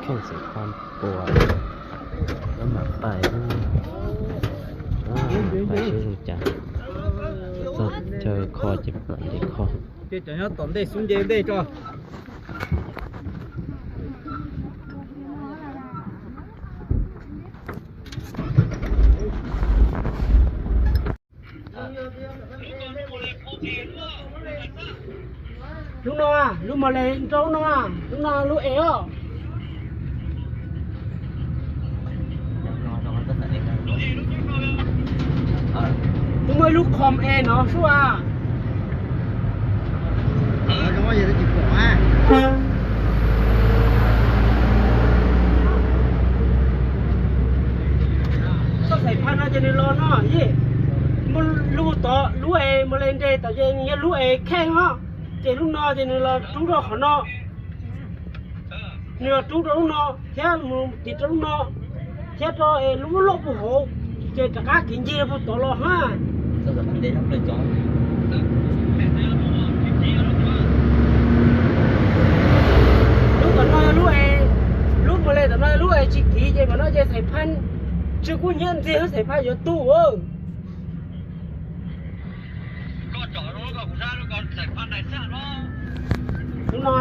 Xeem Phaj puas, lawv mam pais, pais seb zoo cas. Txog chaw kho ces mam nce kho. Ces cov nyob tom ntej xub nce ntej tso. Lub no, lub mos les nrau lub no, lub no lub es os. Kuv muaj ib lub khom es no sub as. Txoj xaim phaj no ces nws los no, muaj lub tod lub es mos les nres tod ces nws yog lub es kheej os. Ces lub no ces nws los rub rau qhov no. Nws los rub rau lub no thiab mus tiv rau lub no thiab rau lub loj puag hauv, ces rov qab kiv ncig rau puag tod los hab. Lub tom no yog lub es, lub mos les tom no yog lub es tsis kiv ces tom no ces xaim phaj tsis kuj nyiam ntxiag xaim phaj yuav tu. Lub no,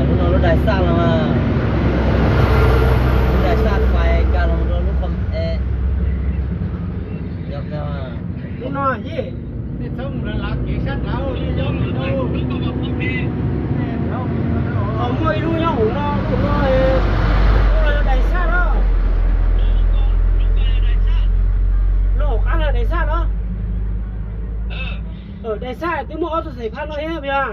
lub no lub dais xaj los mas, lub dais xaj fais nkag los rau lub khom es. Lub no, muaj ib lub nyob hauv no, hauv no, lub no yog dais xaj los. Lub hauv qab no dais xaj los. Dais xaj twb muaj ob txoj xaim phaj no thiab puas yog?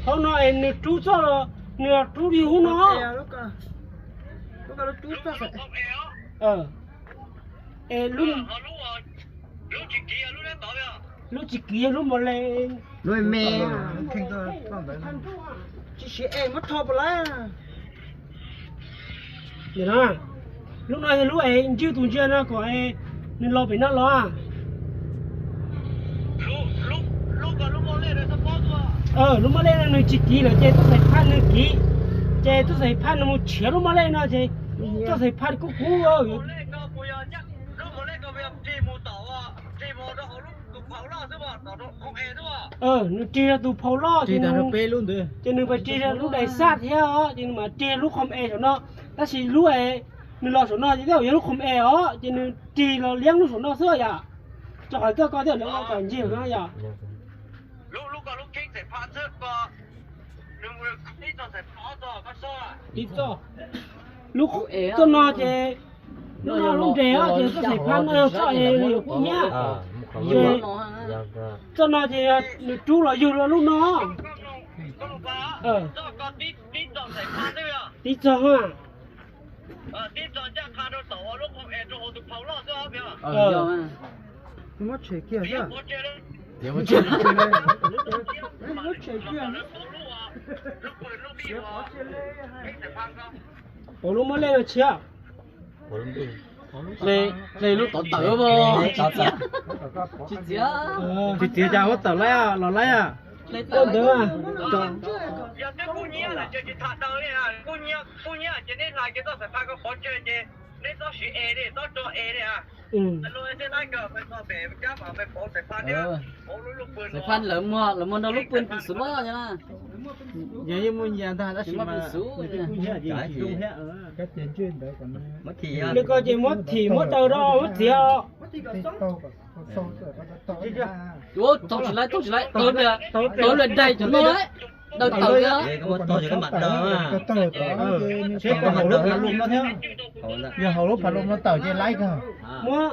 Hauv no es nws rub txoj los, nws rub li hub no. Es lub tsis kiv yog lub mos les. Tsis siv es muab rho puas lawm. Lub no yog lub es ntswj tus ntsia no kom nws los pem no los. Lub mos lej no nws tsis kiv lawm ces txoj xaim phaj nws kiv, ces txoj xaim phaj nws mus tshiav lub mos lej no ces txoj xaim phaj kub kub. Nws rig rau tus phau loj, ces nws pais rig rau lub dais xaj thiab os, ces nws mam rig lub khom es saum no. Tab sis lub es nws los saum no ces twb yog lub khom es os, ces nws rig los liab lub saum no xwb yom. Rau qhov koj, koj twb yog lawv ua kom ncig no yom. Txoj no ces lub no lub nres os, ces txoj xaim phaj no yog txoj es nws yuav kuj nyiam. Txoj no ces nws rub los yug rau lub no. Tib txog ha. Pauv lub mos lej no tshiab. Hle lub tod tawm os. Tsis txiav, cas huab tawm laib los laib. Ua ntawd. Xaim phaj lawv muag, lawv muag nrog lub pw pwm xuv los na. Yog yeej muaj nyias ntag tab sis mas nws kuj nyiam ces tsis zoo thiab. Li ko ces muab thim muab daws rau muab txiav os. Ua tau tsis laib, tau tsis laib, tau lawm daig cov no, daws tawm thiab. Yog hauv lub phav loom no tawm ces laib kawg. Muab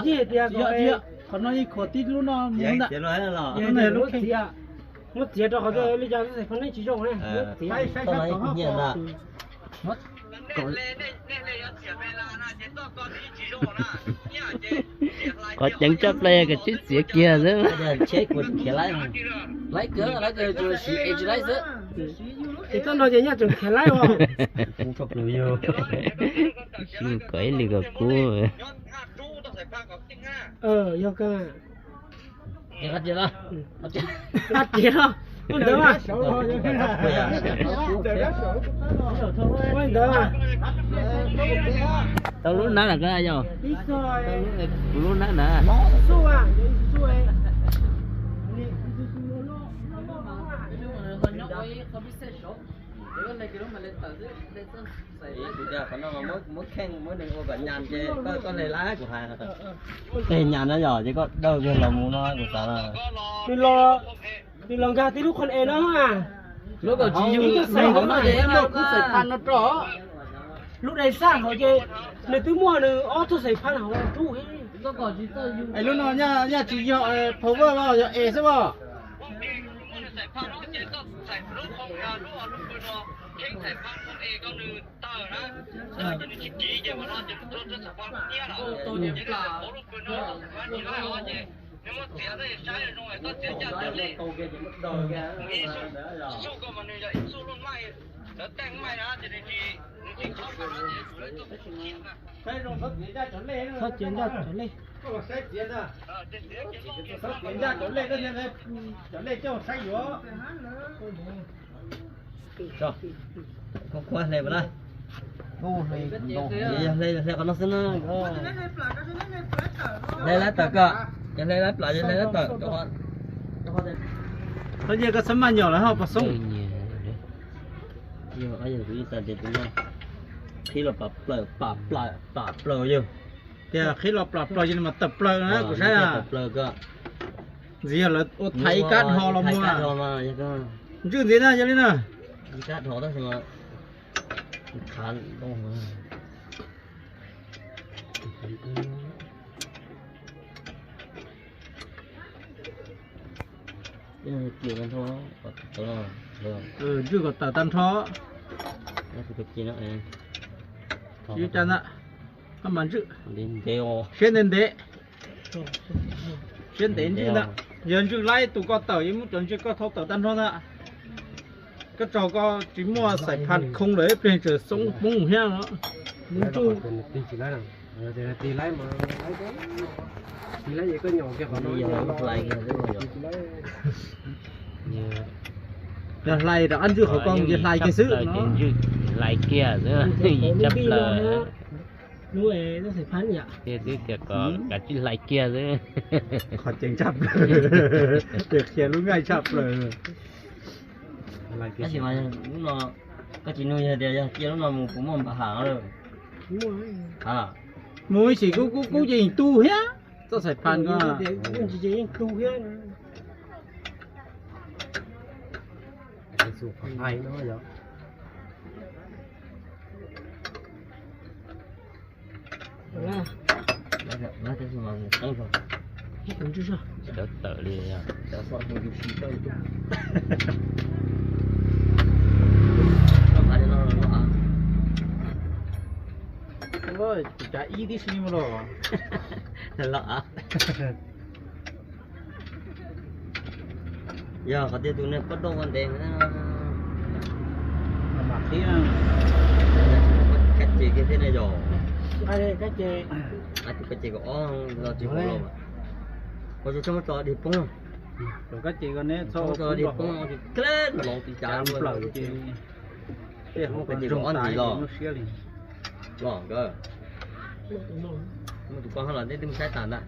Yij tias qhov no yeej khuam tib lub no mus ntag. Muab txiav rau qhov li cas xaim phaj nej tsis zoo ne. Qhov ceev tshaj plaws yog kom tsis txiav kiag xwb. Laib kawg, laib kawg, tsis laib xwb. Ces txoj no ces nyaj tseem khiav laib os. Kom ib li kom kub. Yog kawg. Qab tias los, ua ntawd mas. Ua ntawd mas. Tau lub nab na koj yog. Kuv lub nab na. Kuv tias qhov no muab kheej muab nws ua kom nyas ces koj hle laib kuv hais. Tej nyas no yog ces koj dawj kiag los mus no kuv xav. Nws los nkag tib lub qhov es no. Lub kom tsis yug xaim hauv no ces muaj khub xaim phaj no rau. Lub dej xaj hauv ces nws twb muaj nws ob txoj xaim phaj hauv rub. Es lub no nyaj tsis yog power os, yog es xwb os. Txhob txiav ncaj cov lej. Txhob txiav ncaj cov lej, cov lej coj saib yuav. Koj hle pas lawm. Yog hle, yog hle qhov no xwb na. Hle lab tawm koj, yog hle lab plas, yog hle lab tawm. Koj cia koj xab maj nyom lawm ho pas xoob. Qhib los plas plaws, plas plaws yog. Tias qhib los plas plaws yog mas tawm plaws na kuv saib. Ntxiv yog lawv ua thaiv ib kab dhos los mus. Ntswj ntxiv na yog li na. Ntswj kom tawm tag nrho. Ib ca ntawd, koj mas ntswj siab ntev ntev. Siab ntev ntswj ntawd. Yog ntswj laib tus koj tawm, yog muab cov ntswj koj thau tawm tag nrho ntag. Koj tsaug koj tsis muaj xaim phaj khoo lawm, ib pliag tseem xoob poob thiab no. Yog hlais rov qab ntswj qhov ko ces hlais kiag xwb no. Hlais kiag xwb, tshaj plaws. Tias kom kav tsij hlais kiag xwb. Qhov tseem tshaj plaws, tias qhia lub nqaij tshaj plaws. Tab sis mas lub no koj tsis nug yog tias yog cia lub no mus puas muaj npam ham lawm. Mus ib sim kub kub kub ces yeej tu thiab. Txoj xaim phaj ko. Tawm li. Ua cas ib tib si mus los. Yog qhov tias tus niag poj doj ua ntev mas qhib, kab ces kiag thiab ne yog. Tus kab ces kaum ob no tsis pom los. Ua tsis txhob tso dig poob. Tus kab ces ko ne txhob tso dig poob, lov tis cav plaws ces tej hauv kab ces kaum ob ntxiv los. Los nkawd muaj tus poj hab los nej twb mus saib tas ntag.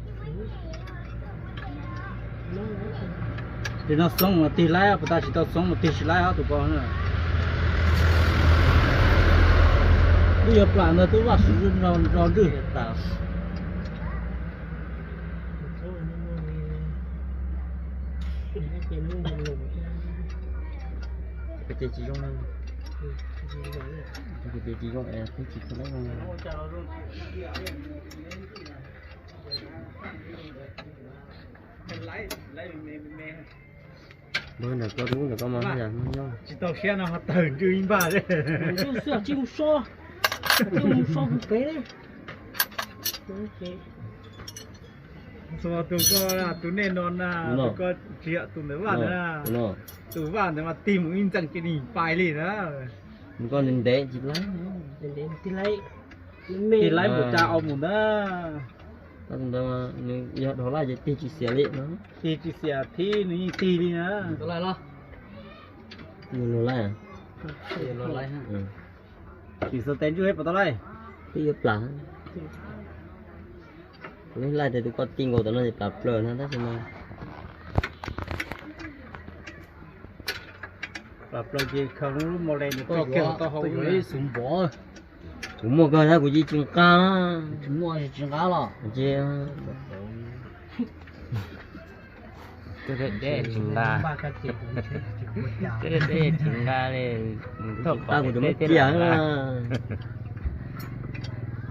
Ces no xoob mas tig laib, puas tas tsis tau xoob mas tig tsis laib ob tus ko na. Twb yog plam ntawd twb vaj siv nrog nrog ntswj. Ces tsis zoo, ces tsis zoo es peb tsis tau lawm. Npawg ntawm koj lub ntawm koj mas yog nyob tsis tau siab no ho tawg ntswj ib npaj li. Ntswj xwb tsis mus so, tsis mus so tus pem li. Tus koj, tus nej no na, tus koj tsis yog tus ntawm vaj na. Tus vaj ntawd mas tig mus ib ntxees ces nws pais li na. Koj ntev tsis laib, tig laib mus cas au mus ntag. Ntawd nws yog dhau laij ces tig tsis xiam li no. Tig tsis xiam thiab nws yeej tig li na. Nws los laij. Tsis xav tes ntsuj pom tau laij. Twb yuav plam. Kuv laij tias tus koj ti nkaus tom no ces plam plaws no tab sis no. Plam plaws ces khaws lub mos les nws tau hau ib xus npov. Kuv muaj kawg tab kuv yeej tsis nqa. Tsis muaj tsis nqa los. Tsis, deb deb tsis nqa. Deb deb tsis nqa li. Thaum kuv tus muab cia na.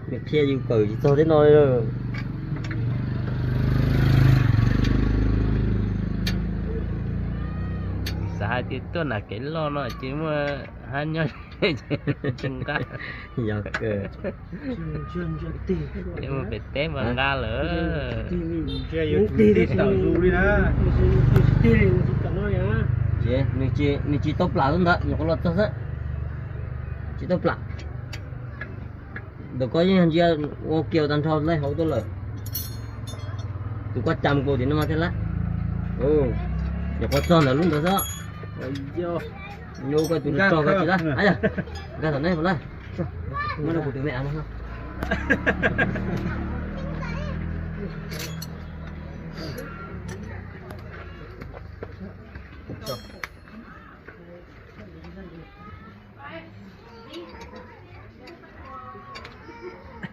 Nws qhia yus kawm tsis txog tej no li. Xav hais tias tuaj nram kev loj no ces muaj hab nyob tsis nqa. Yog kawg. Ces mus pem teb mas nqa lawm. Ntsia yuav tsum tig tawm zus li na. Ces nws tsis tau plam lub ntawd, nyuam qhuav los txog xwb. Tsis tau plam. Ntawm koj yeej ntsia ua kiag tag nrho laij hauv tuaj lawm. Tus koj cam nkaus tim no mas thiaj lab. Nyuam qhuav txog ntawm lub ntawd xwb. Yuav ua koj tus rog koj tsis lab. Nkag tom nej puas lab? Muab rau kuv tus me av no.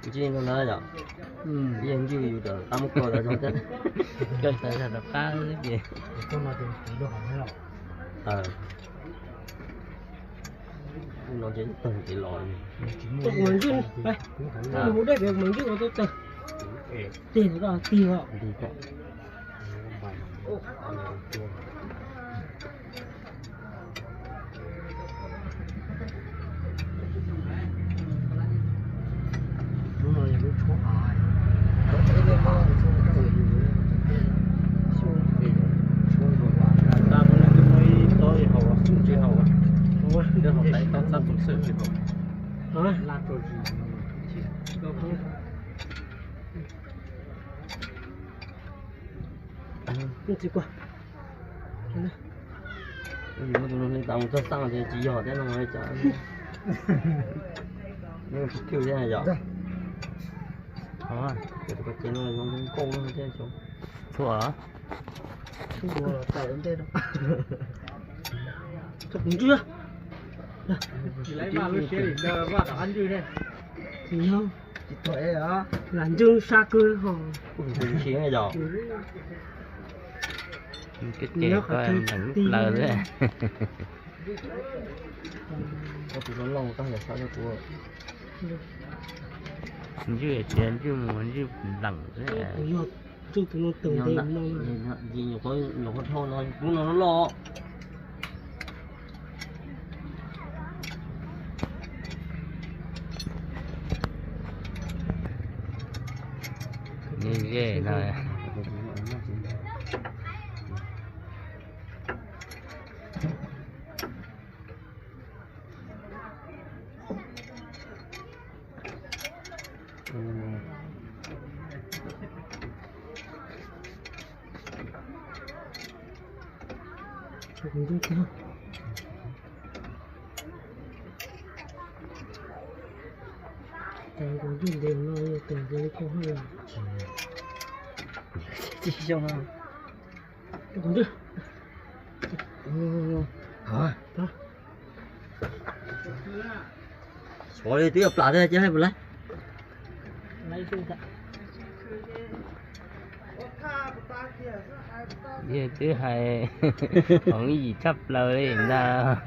Ntsij no na yom, yeej ntswj yus rov qab muab kaw rau zoo thiab. Kaw rov qab ces no ces tawg ces los. Mus dej pem mus ntswj no tawg. Tig no tig os. Lub no yog lub tshuab av. Tab mus no twb muaj ib tob haus, tsis haus, twb haus tau ib tob txhab tus xwb tsis haus. Muab tus no hle tas mus txog xaj ces tsis yog thiab no cas. Nws tsis thwj thiab yom. Ces tus ko ces no zoo nkauj thiab xyov. Txhua. Tsis laiv vaj lub siab li vaj tom qab ntswj ne. Lam ntswj sab kawg ho. Koj ces koj nteem lub plaws xwb. Koj tus loj loj koj yog xav rau kuv. Ntswj tsis ntswj mus ntswj nteem xwb. Nyuam qhuav dhau no, lub no loj. Ntsej no. Tus ntuj tiag. Tus ntuj ntev no yog tus ntuj koj haj. Tsis xyoo no. Tus ntuj. Xyov li twb yuav plam thiab ces hais puas laib. Yog twb hais hmoov yim tshaj plaws li ntag.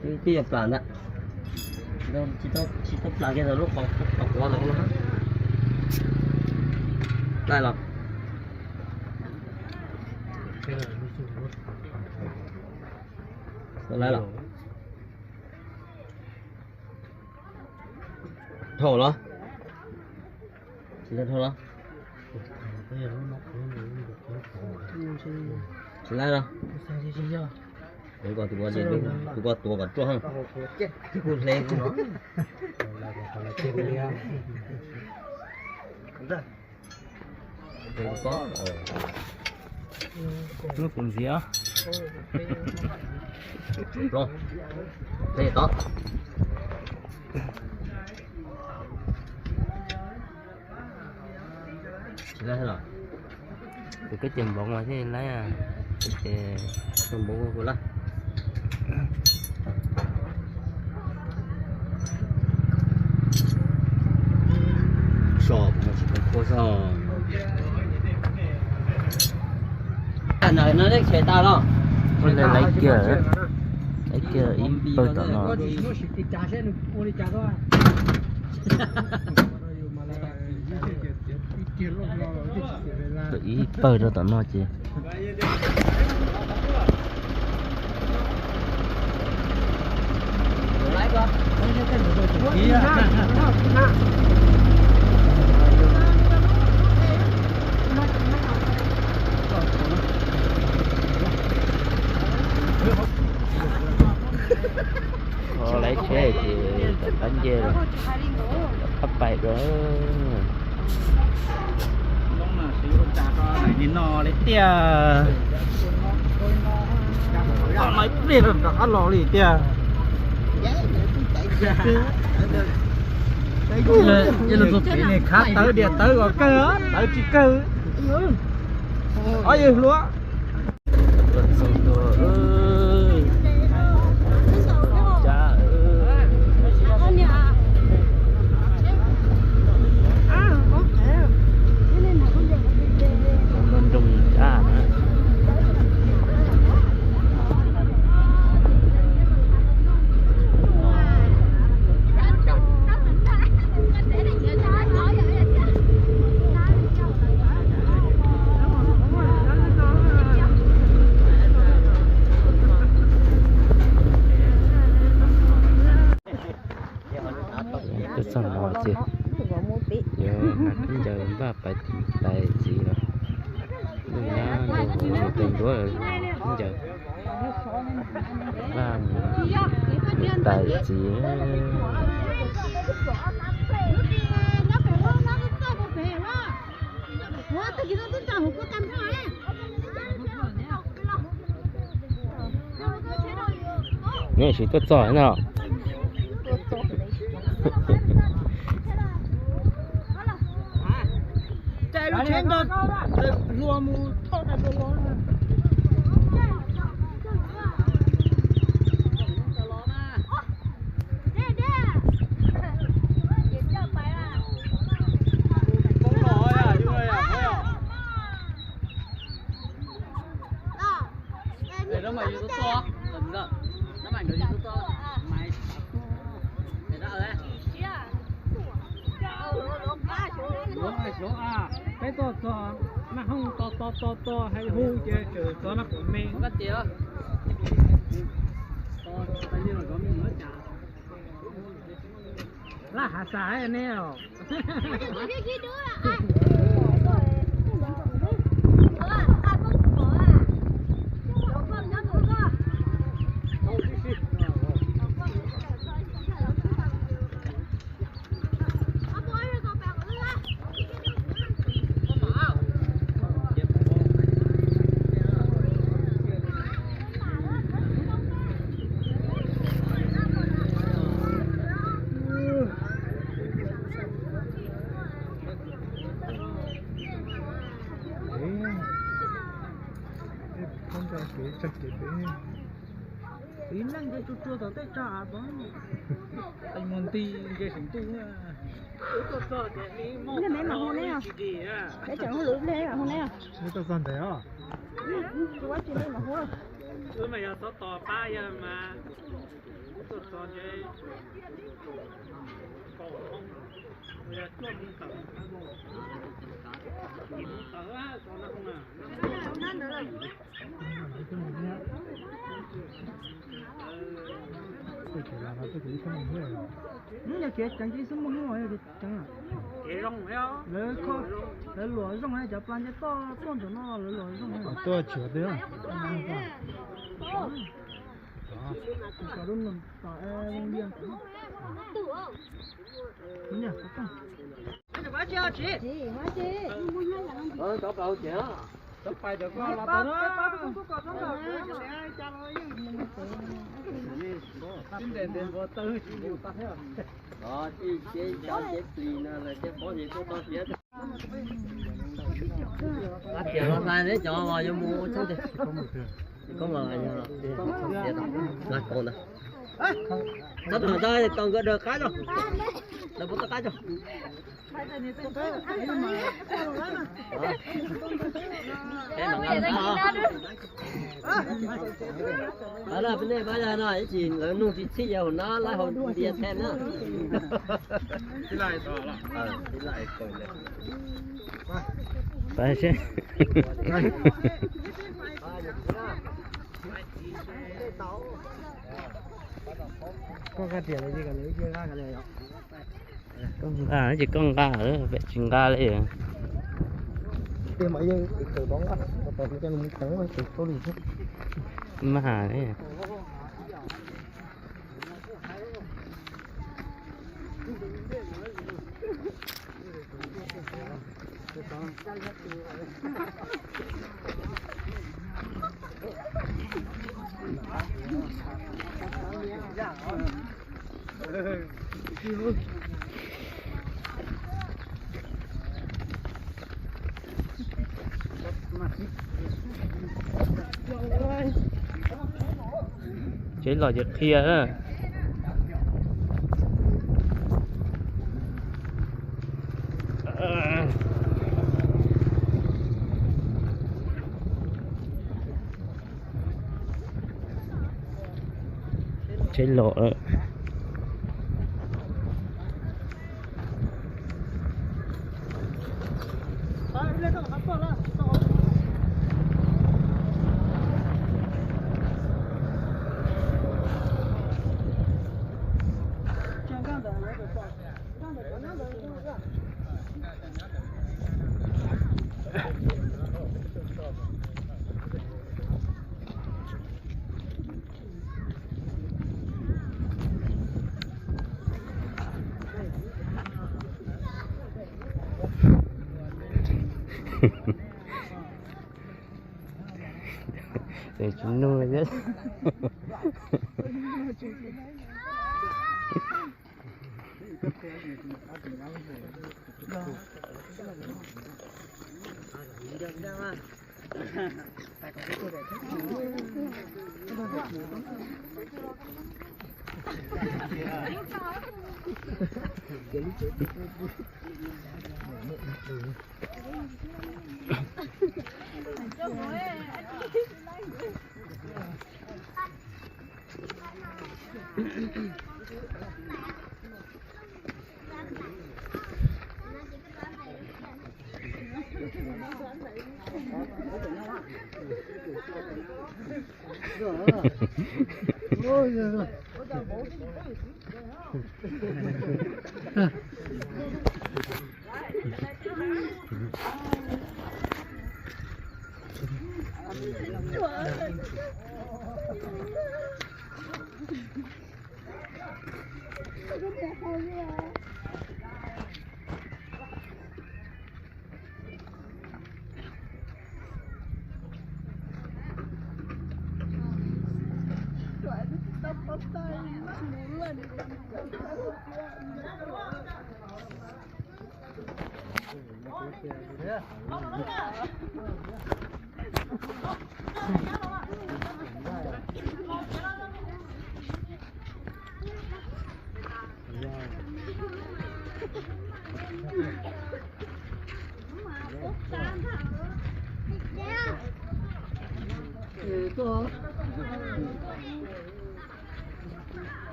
Twb yog plam ntag. Tsis tau plam kiag ntawm lub qhov quav ntawd no. Dai los. Laib los? Dhau los? Tsis laib dhau los? Tsis laib los? Tus ko tuav kom ruaj, kuj hle kuj no. Lub kuv ntxiv. Tso, tso. Kuv kab ces npoov mas thiaj laib, ces npoov kuv lawm. Sov, tsis tau qhua sov. Ntawm no leb tshem tas los? Ua li laiv kiag, laiv kiag ib pawg tom no. Ib pawg rau tom no ces. Ho laiv tsheb ces tom qab nce, tom qab pais rau. Li no li tiag. Tom no ib pliag rov qab los li tiag. Yog tus pim ne khav tawv diam tawv kom kawg, tawv tsis kawg. Ob yawg hluas. Tuaj txog no ces yuav hnav khaub ncaws npaj pais tais txiv lawm. Lub nyab nrog tus ntuav khaub ncaws npaj mus tais txiv. Neb tsis tuaj txog no. Peb tuaj txog, maj hooj to to to to hais hu ces txawm txog no kuv me. Laj hav xav ne os. Ib leej nce tsuag tsuag tom tej tsa av tod, mus nti nce seem ntuj. Neb mam hu neb os, neb tseem hu lwm pliag mam hu neb os. Neb tuaj txog ntawd os. Tsis ua tsis li mam hu. Wb mas yog txhob tos pab yawg mas, wb tuaj txog ntshe yog cuaj mus tawm, mus tawm tau na. Ntawd lawm. Yog kev ceev ces xub muaj hnub los yog kev ceev. Lawv, lawv luam zoo, cov pla nce toj tuaj ntawm no lawv luam zoo. Tuaj tsis ua twg. Tias los hlais cov yuav mus txog tias, koob los, tau nkawd daws qab tso, daws puas tau qab tso. Peb nej pab no ib tsis lawv nug tsis txhij yog hauv nab laib hauv ntias them na. Koj nqa riam los ces kom lawv ib ce nqa, koj nqa ces koj nqa, peb tsis nqa li. Mas Tsev lom ces qhia. Tsev lom. Tsis nug thiab.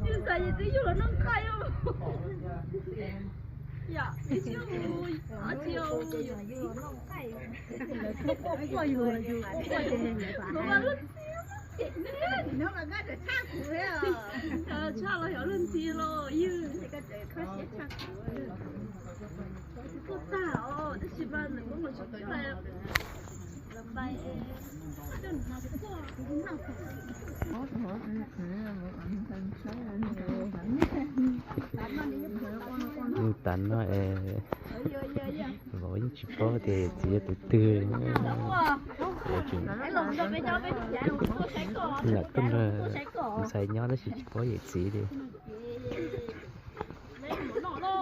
Yus xav yus twb yug los noj nqaij. Yom, ib txhia mus, ob txhia mus. Kuv mas lub txia tshaj los yog lub ntxi los yog. Tuaj tag os, tab sis mas nws kuj mus tsis tau. Mus tas no es vauv yeej tsis paub tias yawm txiv yog tus twg. Lam tuaj nrog ntxhais nyob tab sis tsis paub yawm txiv li. Hnub no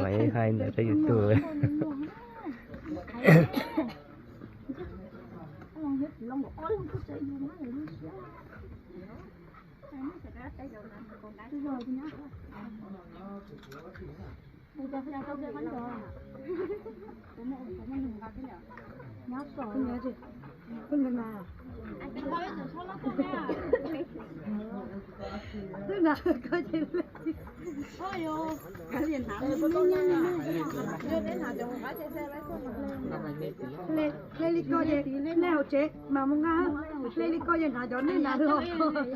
mas hais ntawd rau YouTube. Hle li ko ces nej hauv tsev mas mus nqa, hle li ko ces hnav cov nej hnav los.